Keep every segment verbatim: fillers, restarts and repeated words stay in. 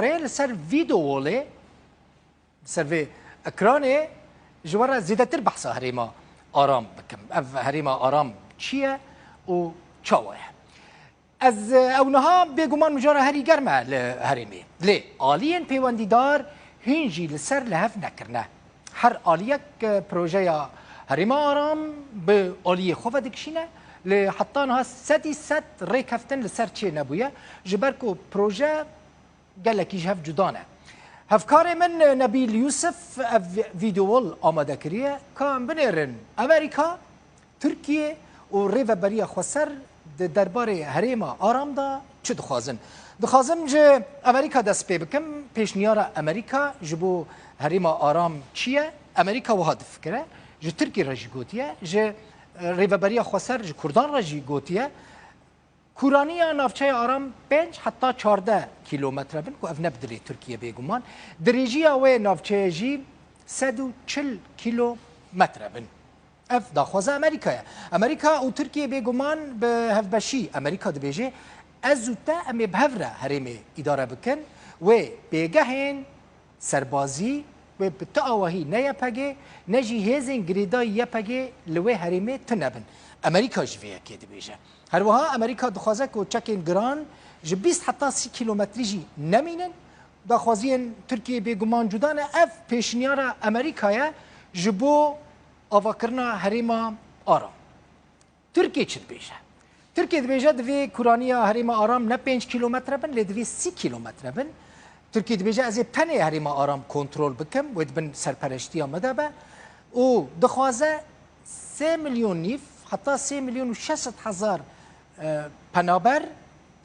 Rê li ser vîdeolê, li ser vê ekranê ji we re zêdetir behsa herêma Aram bikim. Ev herêma Aram çi ye û çawa ye? Ez, e, ew niha bêguman mijara herî germ e li herêmê. Lê aliyên pêwendîdar hîn jî li ser li hev nekirine. Her aliyek, e, projeya herêma Aram bi aliyê xwe vedikişîne. Lê heta niha sedî sed rêkeftin li ser çê nebûye. Ji ber ku proje gelekî ji hev cuda ne. Hevkarê min Nebîl Yûsif ev vîdeol amade kiriye. Ka em binêrin Amerîka, Tirkiye û Rêveberiya Xweser di derbarê herêma Aram de çi dixwazin? Dixwazim ji Amerîka dest pê bikim. Pêşniyara Amerîka ji bo herêma Aram çi ye? Amerîka wiha difikire. Ji Tirkiye re jî gotiye, ji, e, Rêveberiya Xweser ji Kurdan re jî gotiye. Kûraniya navçeya Aram pênc heta çardeh kîlometre bin, ku ev ne bi dilê Tirkiye bêguman. Dirêjiya wê navçeyê jî sed û çil kîlometre bin. Ev daxwaza Amerîka ye. Amerîka û Tirkiye bêguman bi hevbeşî, Amerîka dibêje, ez û te em ê bi hev re herêmê îdare bikin. Wê pêgehên serbazî wê bi ti awahî ne Y P G, ne jî hêzên girêdayî Y P G li wê herêmê tune bin. Amerîka jî vê yekê dibêje. Her wiha Amerîka dixwaze ku çekên giran ji bîst heta sî kîlometrî jî nemînin. Daxwaziyên Tirkiyê bêguman cuda ne. Ev pêşniyara Amerîka ye ji bo avakirina herêma Aram. Tirkiye çi dibêje? Tirkiye dibêje, divê kûraniya herêma Aram ne pênc kîlometre bin, lê divê sî kîlometre bin. Tirkiye dibêje, ez ê tenê herêma Aram kontrol bikim, wê di bin serpereştiya me de be. Û dixwaze sê milyon nîv heta sê milyon û şeş sed hezar, e, penaber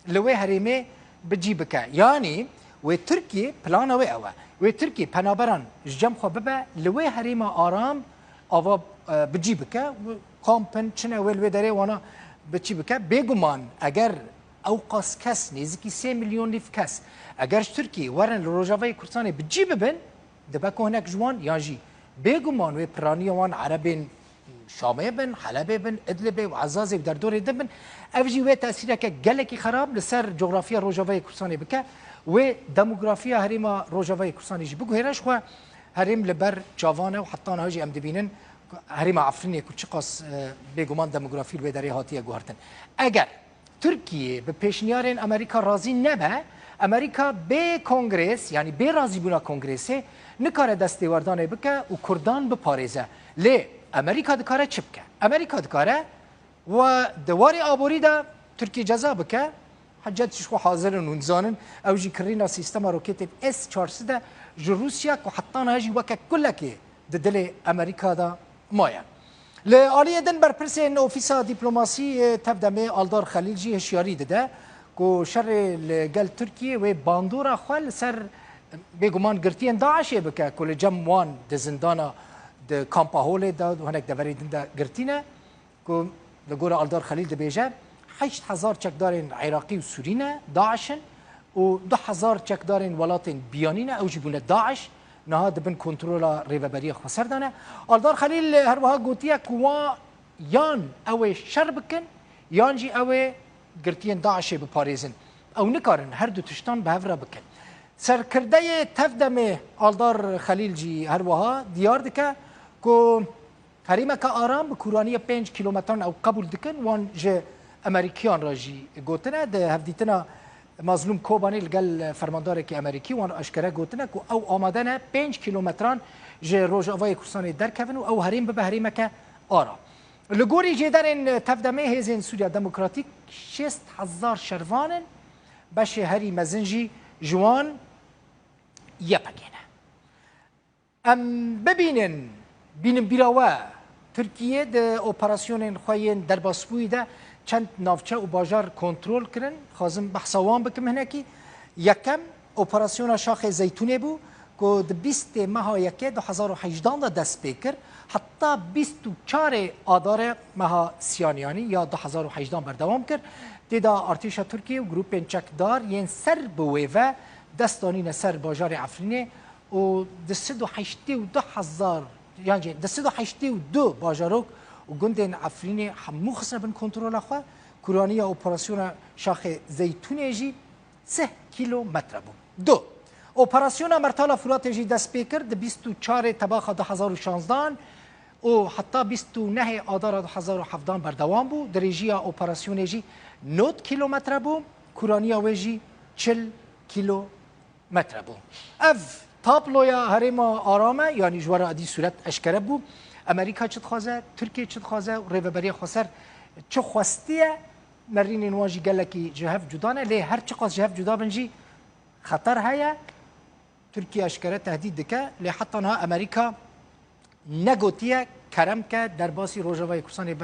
li wê herêmê bi cî bike. Yanî wê Tirkî, plana wê ew e. Wê Tirkî penaberan ji cem xwe bibe, li wê herêma Aram ava, e, bi cî bike. Kampin, çine wê li wê derê wana bi cî bike. Bêguman eger ew qas kes, nêzîkî sê milyon nîv kes, eger ji Tirkî werin li Rojavayê Kurdistanê bi cî bibin, dibe ku hinek ji wan yan jî bêguman wê piraniya wan Erebên Şamê bin, Helebê bin, Idlibê û Ezazê û derdorê din bin. Ev jî wê tesîreke gelekî xerab li ser cografiya Rojavayê Kurdistanê bike. Wê demografiya herêma Rojavayê Kurdistanê jî biguhêre. Ji xwe herêm li ber çavan e û heta niha jî em dibînin ku herêma Efrînê ku çiqas, e, bêguman demografî li wê derê hatiye guhertin. Eger Tirkiye bi pêşniyarên Amerîka razî nebe, Amerîka bê kongres, yanî bê razîbûna kongresê, nikare destêwerdanê bike û Kurdan biparêze. Lê Amerîka dikare çi bike? Amerîka dikare we di warê aborî de Tirkiye ceza bike. Hecet ji xwe hazir in hûn dizanin. Ew jî kirîna sîstema roketên S çar sed e ji Rûsya ku heta niha jî weke kulekê di dilê Amerîka de maye. Li aliyê din berpirsên Ofîsa Dîplomasî, e, tev demê Aldar Xelîl jî hişyarî dide ku şerê li gel Tirkiyê wê bandora xwe li ser bêguman girtiyên DAIŞê bike ku li cem wan di zindana, di kampa Holê de û hinek deverê din de girtî ne. Ku li gora Aldar Xelîl dibêje, heşt hezar çekdarên Iraqî û Sûrî ne, DAIŞ in û du hezar çekdarên welatên biyanî ne, ew jî bûne DAIŞ, niha di bin kontrola Rêveberiya Xweser de ne. Aldar Xelîl her wiha gotiye ku wa yan ew ê şer bikin, yan jî ew ê girtiyên DAIŞê biparêzin. Ew nikarin her du tiştan bi hev re bikin. Serkirdeyê tev demê Aldar Xelîl jî her wiha diyar dike ku Herêmeke aram bi kûraniya pênc kîlometran ew qebûl dikin, wan ji Amerîkiyan re jî gotine. Di hevdîtina Mazlûm Kobanê li gel fermandarekî Amerîkî wan aşkere gotine ku ew amade ne pênc kîlometran ji Rojavayê Kurdistanê derkevin û ew herêm bibe herêmeke aram. Li gorî jêderên tevdemê hêzên Sûriya Demokratîk şêst hezar şervan in, beşê herî mezin jî ji wan Y P G ne. Em bibînin, bînin bîra we, Tirkiye di operasyonên xwe yên derbasbûyî de çend navçe û bajar kontrol kirin. Dixwazim behsa wan bikim hinekî. Yekem, operasyona Şaxê Zeytûnê bû ku di bîstê meha yekê du hezar û hejdan de dest pê kir. Heta bîst û çarê adarê meha siyanê, yanî ya du hezar û hejdan berdewam kir. Tê de artêşa Tirkiye û grûpên çekdar yên ser bi wê ve dest danîne ser bajarê Efrînê. û di sed û heştê û du hezar, yan jî di sed û heştê û du bajarok û gundên Efrînê hemû xistine bin kontrola xwe. Kûraniya operasyona Şaxê Zeytûnê jî sih kîlometre bû. Du. Operasyona Mertala Furatê jî dest pê kir di bîst û çarê Tebaxa du hezar û şanzdan û heta bîst û nehê Adara du hezar û hevdan berdewam bû. Dirêjiya operasyonê jî nod kîlometre bû, kûraniya wê jî çil kîlometre bû. Ev tabloya herêma aram e, yanî ji we re edî sûret eşkere bû. Amerîka çi dixwaze, Tirkiye çi dixwaze û Rêveberiya Xweser çi xwestiye, nerînên wan jî gelekî ji hev cuda ne, lê her çiqas ji hev cuda bin jî xeter heye. Tirkiye eşkere tehdît dike, lê heta niha Amerîka negotiye kerem ke derbasî Rojavayê Kurdistanê be.